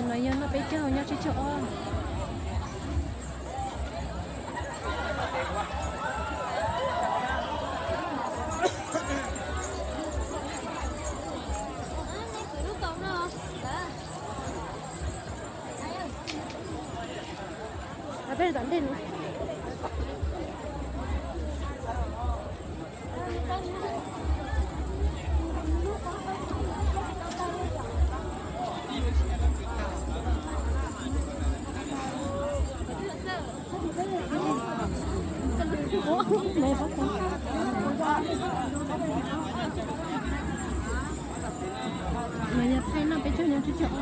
No yog noj peb caug nyob tsib caug ob. Mas yog thaij noj peb caug nyob tsib caug.